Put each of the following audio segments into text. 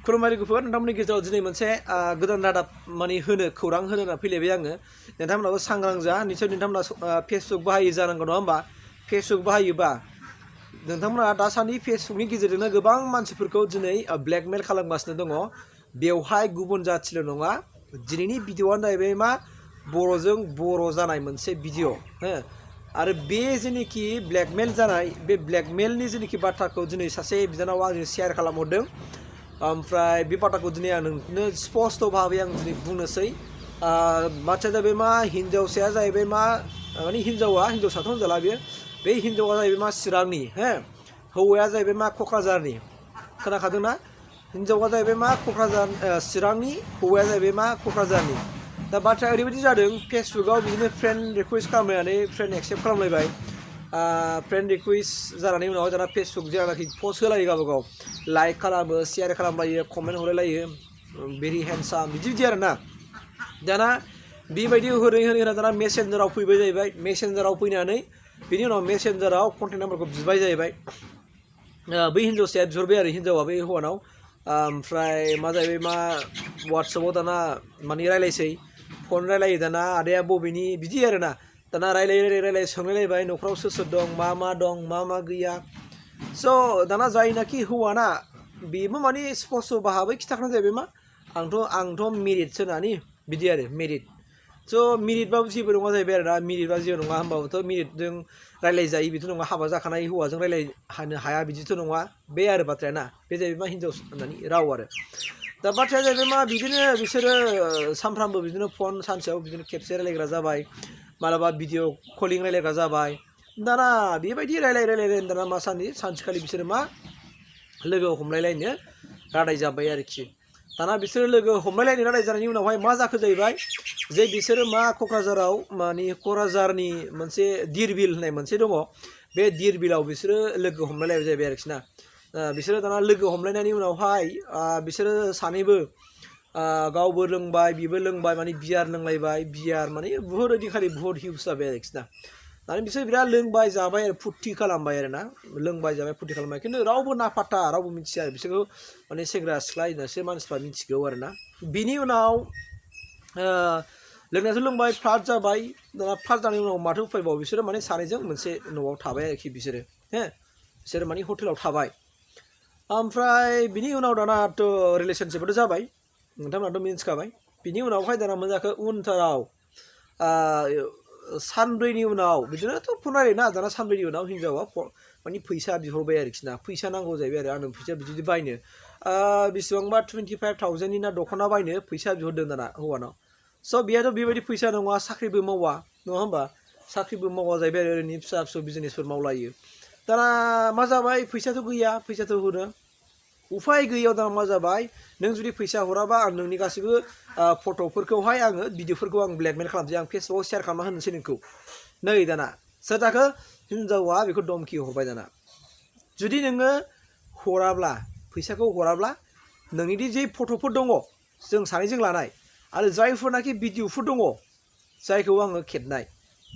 खुलुमबाय लोगोफोर नोंथांमोननि गेजेराव दिनै मोनसे गोदान रादाब माने खौरां होनो होनना फैलायबाय आङो नोंथांमोनाबो सांग्रां जा निसय नोंथांमोना फेसबुक बाहायो जानांगौ नङा होमबा फेसबुक बाहायोबा नोंथांमोना दासान्दि फेसबुकनि गेजेरजोंनो गोबां मानसिफोरखौ दिनै ब्लेकमेल खालामगासिनो दङ बेवहाय गुबुन जाथिल' नङा दिनैनि भिडिअ'आनो जाहैबाय मा बर'जों बर' जानाय मोनसे भिडिअ' हो आरो बे जेनोखि ब्लेकमेल जानाय बे ब्लेकमेलनि जेनोखि बाथ्राखौ दिनै सासे बिनानावा आंजों शेयार खालामहरदों ओमफ्राय बे बाथ्राखौ दिनै आं नोंनो स्पष्ट भाबै आं दिनै बुंनोसै बाथ्राया जाहैबाय मा हिन्जावसाया जाहैबाय मा माने हिन्जावसाथ' होनजाला बेयो बे हिन्जावा जाहैबाय मा चिरांनि हो हौवाया जाहैबाय मा क'क्राझारनि खोनाखादोंना हिन्जावा जाहैबाय मा क'क्राझार चिरांनि हौवाया जाहैबाय मा क'क्राझारनि दा बाथ्राया ओरैबायदि जादों फेसबुकआव बिदिनो फ्रेन्ड रिकुवेस्ट खालामलायनानै फ्रेन्ड एक्सेप्ट खालामलायबाय फ्रेन्ड रिकुवेस्ट जानानै उनाव दाना फेसबुक जेरावनाखि पस्ट होलायो गावबा गाव लाइक खालामो शेयार खालामलायो कमेन्ट हरलायलायो भेरि हेन्डसाम बिदि आरोना दाना बेबायदि होनै दाना मेसेन्जाराव फैबाय जाहैबाय मेसेन्जाराव फैनानै बिनि उनाव मेसेन्जाराव कन्टेक्ट नाम्बारखौ बिबाय जाहैबाय बै हिन्जावसाया बिहरबाय आरो हिन्जावा बै हौवानाव ओमफ्राय मा जाहैबाय मा वाट्सएपआव दाना माने रायलायसै फन रायलायो दाना आदाया बबेनि बिदि आरोना दाना रायलाय सोंलायलायबाय न'खराव सोर दं मा दं मा गैया स' दाना जायनाखि हौवाना बेबो माने स्पस्ट' भाबै खिथाखानाय जाहैबाय मा आंथ' मेरिटसो होननानै बिदि आरो मेरिट स' मेरिटबाबो जेबो नङा जाहैबाय आरोना मेरिटबा जेबो नङा होमबाबोथ' मेरिटजों रायलायजायो बिथ' नङा हाबा जाखानाय हौवाजों रायलायनो हाया बिदिथ' नङा बे आरो बाथ्राया ना बे जाहैबाय मा हिन्जाव होननानै राव आरो दा बाथ्राया जाहैबाय मा बिदिनो बिसोरो सानफ्रामबो बिदिनो फन सानसेयाव बिदिनो खेबसे रायलायग्रा जाबाय मालाबा भिडिअ कलिं रायलायग्रा जाबाय दाना बेबायदि रायलाय दाना मा सानसेखालि बिसोरो मा लोगो हमलायलायनो रादाय जाबाय आरोखि दाना बिसोरो लोगो हमलायलायनो रादाय जानायनि उनावहाय मा जाखो जाहैबाय जे बिसोरो मा क'क्राझाराव माने क'क्राझारनि मोनसे दिरबिल होननाय मोनसे दङ बे दिरबिलाव बिसोरो लोगो हमलायलायबाय जाहैबाय आरोखि ना बिसोरो दाना लोगो हमलायनायनि उनावहाय बिसोरो सानैबो गावबो लोंबाय बिबो लोंबाय माने बियार लोंलायबाय बियार माने बुहुद ओइदिनखालि बुहुद हिउस जाबाय आरोखि ना दानि बिसोर बिराद लोंबाय जाबाय आरो फुरथि खालामबाय आरो ना लोंबाय जाबाय फुरथि खालामबाय खिन्थु रावबो नाफात्ता रावबो मिथिया आरो बिसोरखौ माने सेंग्रा सिख्ला होननासो मानसिफ्रा मिथिगौ आरो ना बिनि उनाव लोंनायाथ' लोंबाय फ्लाट जाबाय दाना फ्लाट जानायनि उनाव माथो उफायबाव बिसोरो माने सानैजों मोनसे न'आव थाबाय आरोखि बिसोरो माने हटेलाव थाबाय ओमफ्राय बिनि उनाव दानाथ' रिलेसनशिपआथ' जाबाय नोंथांमोनाथ' मिन्थिखाबाय बिनि उनावहाय दाना मा जाखो उनथाराव सानब्रैनि उनाव बिदिनोथ' फन रायलायोना दाना सानब्रैनि उनाव हिन्जावा माने फैसा बिहरबाय आरोखि ना फैसा नांगौ जाहैबाय आरो आंनो फैसा बिदि बायनो बेसेबांबा 25,000नि ना दख'ना बायनो फैसा बिहरदों दाना हौवानाव स' बेहाथ' बेबायदि फैसा नङा साख्रिबो मावा नङा होमबा साख्रिबो मावा जाहैबाय आरो ओरैनो फिसा बिजनेसफोर मावलायो दाना मा जाबाय फैसाथ' गैया फैसाथ' होनो उफाय गैयैयाव दाना मा जाबाय नों जुदि फैसा हराबा आं नोंनि गासैबो फट'फोरखौहाय आङो भिडिअफोरखौ आं ब्लेकमेल खालामसै आं फेसबुकआव शेयार खालामना होनोसै नोंखौ नै दाना सोर जाखो हिन्जावा बेखौ धमकि हरबाय दाना जुदि नोङो हराब्ला फैसाखौ हराब्ला नोंनि जे फट'फोर दङ जों सानैजों लानाय आरो जायफोरनाखि भिडिअफोर दङ जायखौ आङो खेबनाय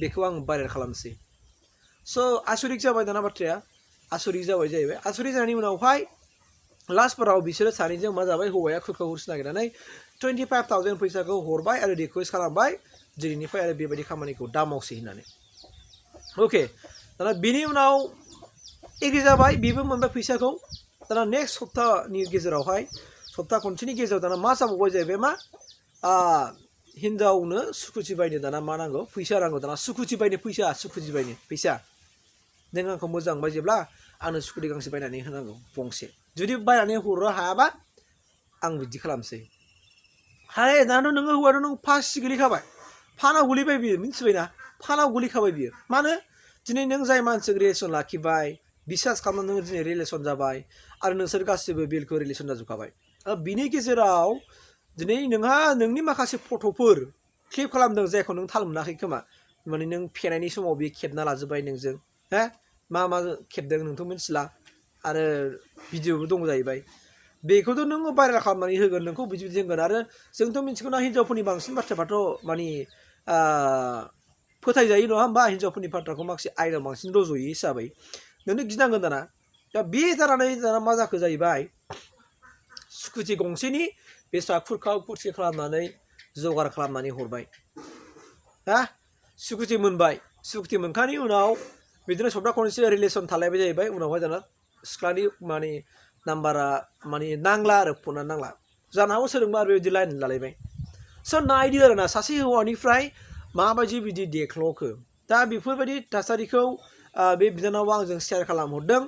बेखौ आं भाइरेल खालामसै स' आसरिक जाबाय दाना बाथ्राया आसरिक जाबाय जाहैबाय आसरिक जानायनि उनावहाय लास्टफोराव बिसोरो सानैजों मा जाबाय हौवाया खोरखौ हरसि नागिरनानै 25,000 फैसाखौ हरबाय आरो रिकुवेस्ट खालामबाय दिनैनिफ्राय आरो बेबायदि खामानिखौ दा मावसै होननानै अके दाना बिनि उनाव एग्रि जाबाय बेबो मोनबाय फैसाखौ दाना नेक्स्ट सप्तानि गेजेरावहाय सप्ता खनसेनि गेजेराव दाना मा जाबावबाय जाहैबाय मा हिन्जावनो स्कुटि बायनो दाना मा नांगौ फैसा नांगौ दाना स्कुटि बायनो फैसा नों आंखौ मोजां मोनबाय जेब्ला आंनो स्कुटि गांसे बायनानै होनांगौ गंसे जुदि बायनानै हरनो हायाबा आं बिदि खालामसै हाय दानो नोङो हौवाथ' नों फासि गोलैखाबाय फानाव गोलैबाय बियो मिथिबायना फानाव गोलैखाबाय बियो मानो दिनै नों जाय मानसिजों रिलेसन लाखिबाय बिसास खालामनानै नोङो दिनै रिलेसन जाबाय आरो नोंसोर गासिबो बिलखौ रिलेसन जाजोबखाबाय बिनि गेजेराव दिनै नोंहा नोंनि माखासे फट'फोर क्लिप खालामदों जायखौ नों थाल मोनाखै खोमा माने नों फेनायनि समाव बे खेबना लाजोब्बाय नोंजों मा खेबदों नोंथ' मिथिला आरो भिडिअबो दं जाहैबाय बेखौथ' नोङो भाइरेल खालामनानै होगोन नोंखौ बिदि होनगोन आरो जोंथ' मिथिगौना हिन्जावफोरनि बांसिन बाथ्राफ्राथ' माने फोथायजायो नङा होमबा हिन्जावफोरनि बाथ्राखौ माखासे आयदायाव बांसिन रज'यो हिसाबै नोंनो गिनांगोन दाना दा बे जानानै दाना मा जाखो जाहैबाय स्कुटि गंसेनि बे ट्राकफोरखौ फुरथि खालामनानै जगार खालामनानै हरबाय हा स्कुटि मोनबाय स्कुटि मोनखांनायनि उनाव बिदिनो सप्ता खनसे रिलेसन थालायबाय जाहैबाय उनावहाय दाना सिख्लानि माने नाम्बारा माने नांला आरो फना नांला जानो हागौ सोरजोंबा आरो बेबायदि लाइन लालायबाय स' नायदो आरोना सासे हौवानिफ्राय माबायदि बिदि देख्ल'खो दा बेफोरबायदि थासारिखौ बे बिनानावा आंजों शेयार खालामहरदों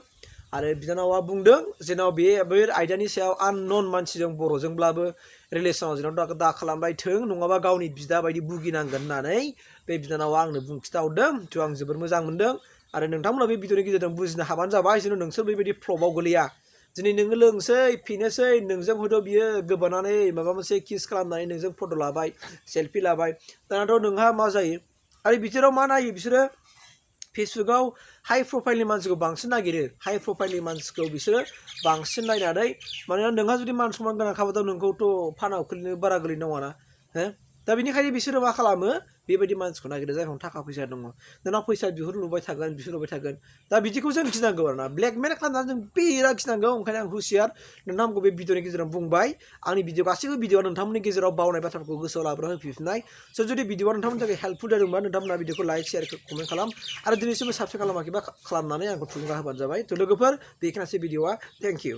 आरो बिनानावा बुंदों जेनेबा बे आयदानि सायाव आननन मानसिजों बर'जोंब्लाबो रिलेसनाव जेनेबा दा खालामबाय थों नङाबा गावनि बिदा बायदि भुगिनांगोन होननानै बे बिनानावा आंनो बुंखिथाहरदों थ' आं जोबोर मोजां मोनदों आरो नोंथांमोना बे भिडिअनि गेजेरजों बुजिनो हाबानो जाबाय जेन' नोंसोर बेबायदि फ्लपआव गोलैया दिनै नोङो लोंसै फिनोसै नोंजों हयथ' बियो गोबानानै माबा मोनसे किस खालामनानै नोंजों फट' लाबाय सेल्फि लाबाय दानाथ' नोंहा मा जायो आरो बिथोराव मा नायो बिसोरो फेसबुकाव हाइ प्रफाइलनि मानसिखौ बांसिन नागिरो हाइ प्रफाइलनि मानसिखौ बिसोरो बांसिन नायनानै मानोना नोंहा जुदि मान सनमान गोनां खाबाथ' नोंखौथ' फानाव खोलैनो बारा गोलैनो नङाना हो दा बेनिखायनो बिसोरो मा खालामो बेबायदि मानसिखौ नागिरो जायहा थाखा फैसा दङ नोंनाव फैसा बिहरलुबाय थागोन बिहरलुबाय थागोन दा बिदिखौ जों गिनांगौ आरोना ब्लेकमेल खालामनानै जों बिराद गिनांगौ ओंखायनो आं हुसियार नोंथांमोनखौ बे भिडिअनि गेजेराव बुंबाय आंनि भिडिअ गासैबो भिडिअआ नोंथांमोननि गेजेराव बावनाय बाथ्राफोरखौ गोसोआव लाबोना होफिननाय स' जुदि भिडिअआ नोंथांमोननि थाखाय हेल्पफुल जादोंबा नोंथांमोना भिडिअखौ लाइक शेयार कमेन्ट खालाम आरो दिनैसिमबो साबस्क्राइब खालामाखैबा खालामनानै आंखौ थुलुंगा होबानो जाबाय थ' लोगोफोर बेखिनियासै भिडिअआ थेंक इउ